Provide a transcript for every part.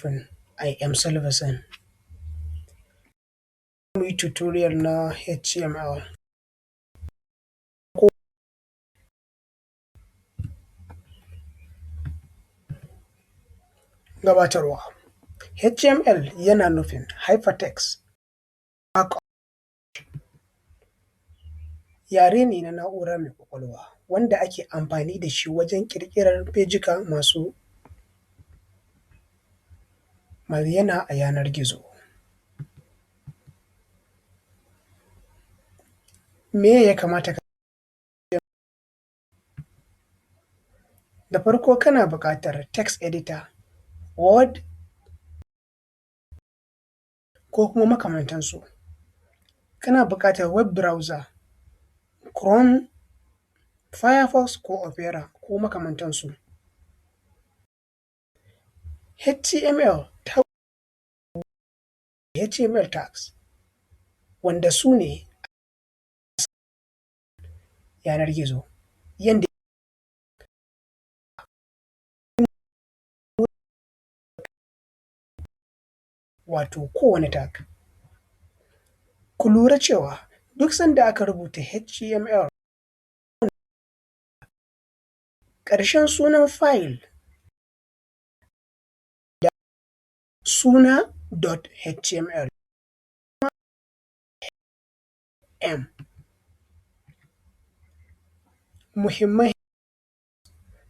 I am Silverson. Mu yi tutorial na HTML. Gabatarwa: HTML yana nufin Hypertext Markup, yare ne na na'ura mai ƙwaƙwalwa wanda ake amfani da shi wajen ƙirƙirar fejika masu bayyana a yanar gizo. Meye ya kamata ka? Da farko kana buƙatar text editor, Word ko kuma makamantansu. Kana buƙatar web browser, Chrome, Firefox ko Opera ko makamantansu. HTML ta HTML tags wanda su ne yanar gizo yanda wato kowane tag. Ku lura cewa duk sanda aka rubuta HTML, ƙarshen sunan file da suna.html m. Muhimman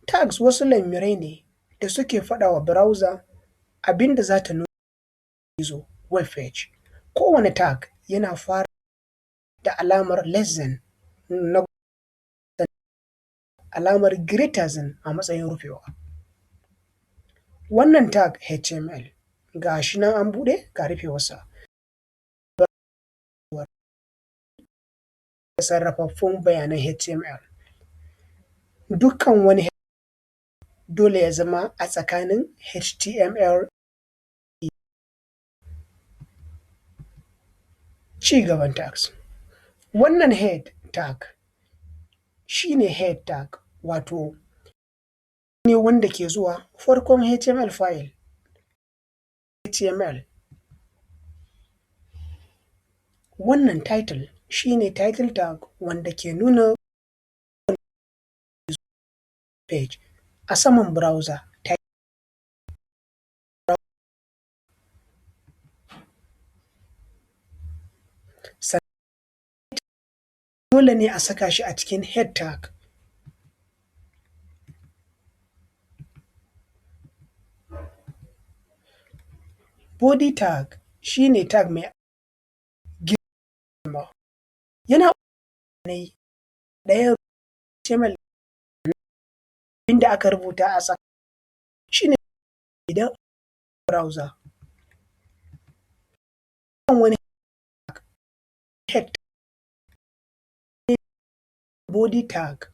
tags wasu lamirai ne da suke faɗa wa browser abin da za ta nuna gizo web page. Kowane tag yana fara da alamar less than na alamar greater than a matsayin rufewa. Wannan tag HTML ga shi nan an buɗe, ga rufewarsa. Sarrafaffun bayanan HTML. Dukkan wani dole ya zama a tsakanin HTML. Ci gaban tags. Wannan head tag shi ne head tag, wato ne wanda ke zuwa farkon HTML file HTML. Wannan title shi ne title tag wanda ke nuna page a saman browser. Dole ne a saka shi a cikin head tag. Body tag shi ne tag mai girma, yana ɗaya HTML inda aka rubuta a tsaka shi ne idan browser wani head body tag.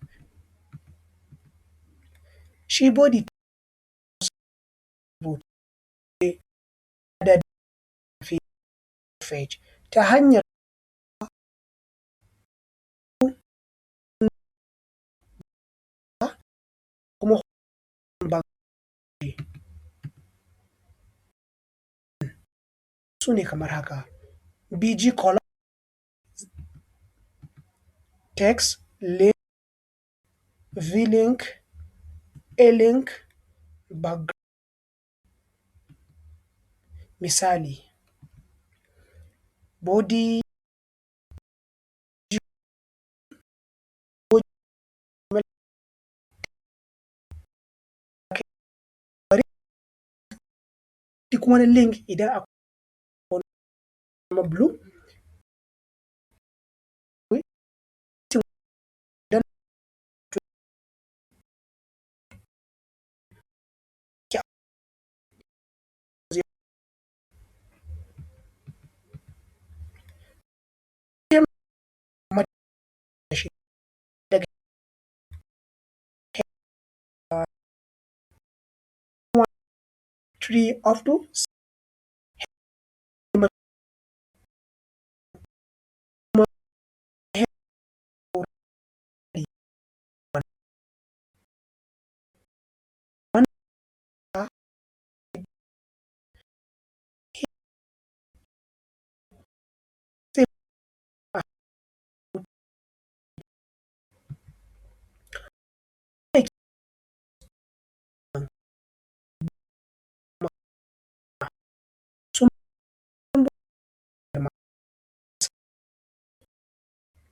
Shi body da page ta hanyar kuma su ne kamar haka: bg color, text, link, vlink, alink, background. Misali, body duk wani link idan akwai blue daga 3 up to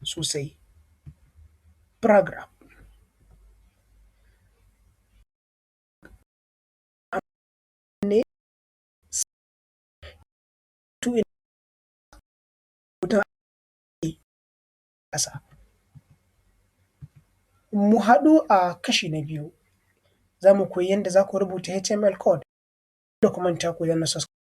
sosai. Paragraph ne to ƙasa. Mu haɗu a kashi na biyu, za mu koyi yadda za ku rubuta HTML code. Kada ku manta ku danna subscribe.